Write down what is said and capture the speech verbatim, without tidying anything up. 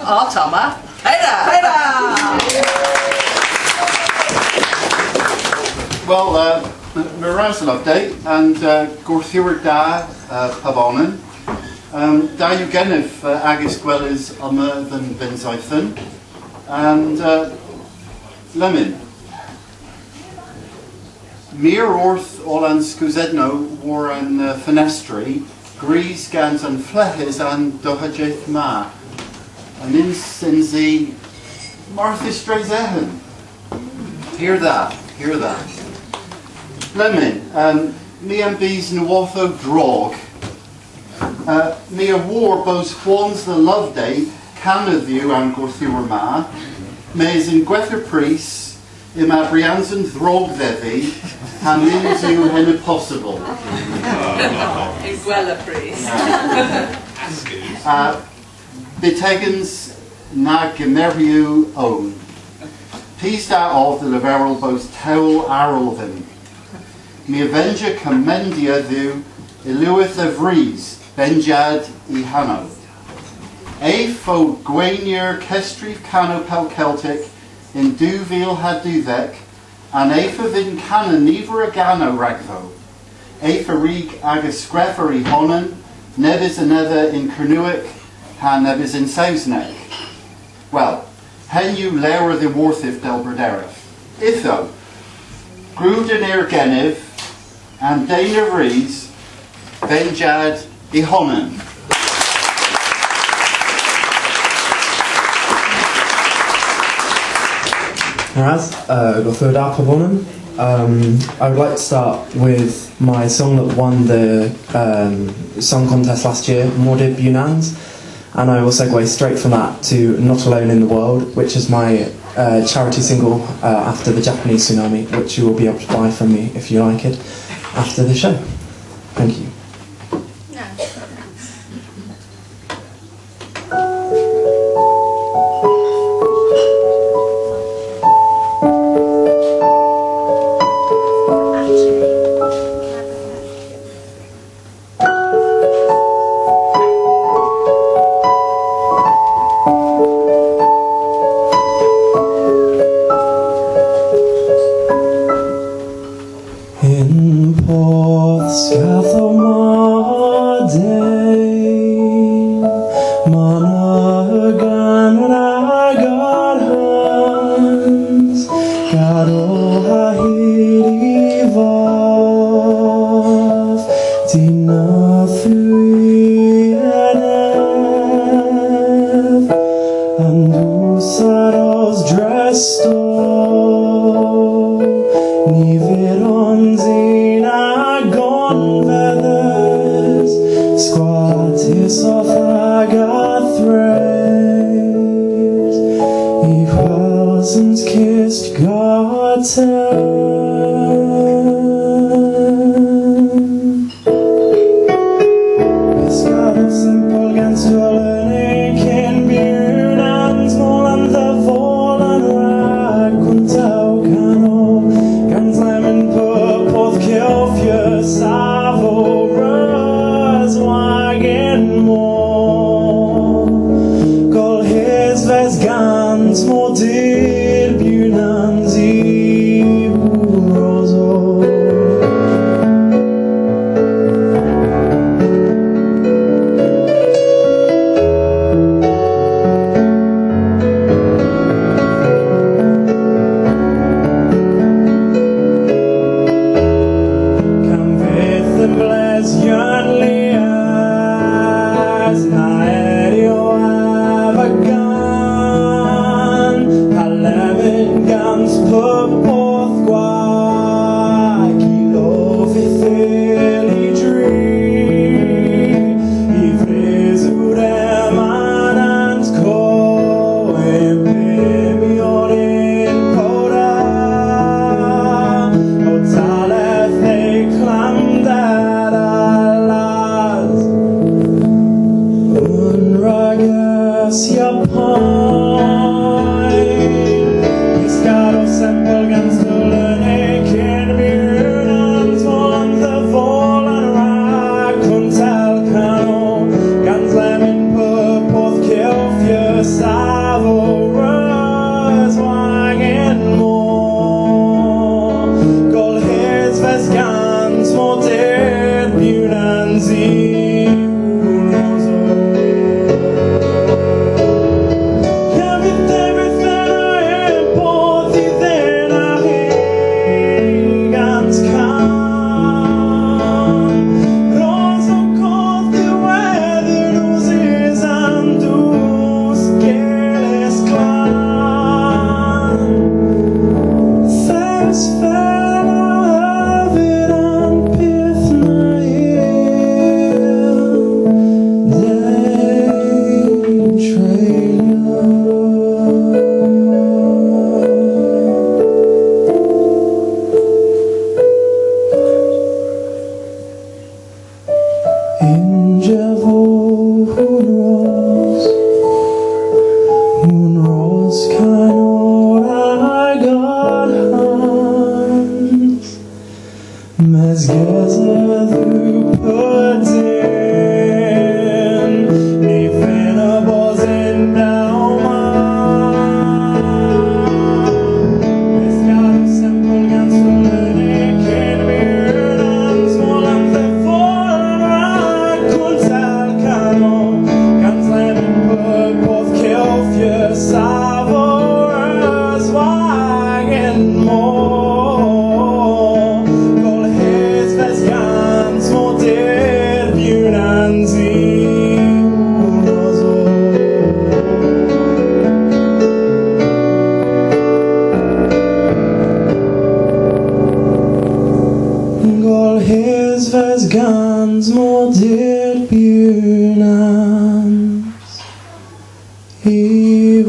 Otomma. Peder! Peder! Well, uh, m-, meur ras, Loveday, and, uh, gorthugher da, uh, pubonan. Um, da yw genev, uh, agas gweles omma dhe'n bennseythen. And, uh, lemmyn. Meur orth oll an skeusennow war an, uh, fenestri, gwrys gans an fleghes an dohajydh ma. An yns, yns i marthys dres eghen. Pur dha, pur dha. Lemmyn, um, my a'm beus nowodhow drog. Uh, my a wor bos hwans dhe Loveday kanedh yw an gorthugher ma, mes yn gwettha prys, yma briansen drog dhedhi, ha nyns yw henna possybyl. Yn gwella prys. Uh, byttegyns na gemeryewgh own. Pes da ov dhe leverel bos tewl arall dhymm. My a venja komendya dhywgh ilewydh a vrys, Benjad y Hanow. Ev o gwaynyer kesstriv kanow pellgeltek yn dew vil ha dewdhek, ha'n ev a vynn kana niver a ganow ragdho. Ev a wrug aga skrifa y honan, nebes anedha yn Kernewek, ha nebes yn Sowsnek. Wel, henn yw lowr a dhiworthiv dell brederav. Ytho, gwrewgh dynnergh genev, an den a vrys, Benjad y honan. Meur ras, uh, gorthugher da pubonan. Um, I would like to start with my song that won the, um, song contest last year, Mordib Bewnans. And I will segue straight from that to Not Alone in the World, which is my, uh, charity single, uh, after the Japanese tsunami, which you will be able to buy from me if you like it after the show. Thank you. Yn porth skath o mar den, mar na gann rag arghans, gado ha hir y vav, dynnargh yw enev, an dus a ros dresto, ny vyrons i na gonvedhes, skwatys orth aga threus, y hwelsons kist garten. Yskador sempel gans Terlenuk yn Bewnans, molan dhe volan rag kuntel kanow, gans lemmyn pub porth kylvya sav o reus wag y'n mor. Golhys ves gans Mordib Bewnans y borosow. Kam vydh an bledh yn lies, na eryow a vagan, ha lemmyn gans pub porth gwag, y lov y theylu dri, y vrys yw remanans kow, yn pymyon yn powder, o dalleth neb klamm dhe'n wlad. Unn ragos Japan, yskador sempel gans Terlenuk yn Bewnans, molan dhe volan rag kuntel kanow, gans lemmyn pub porth kylvya Hi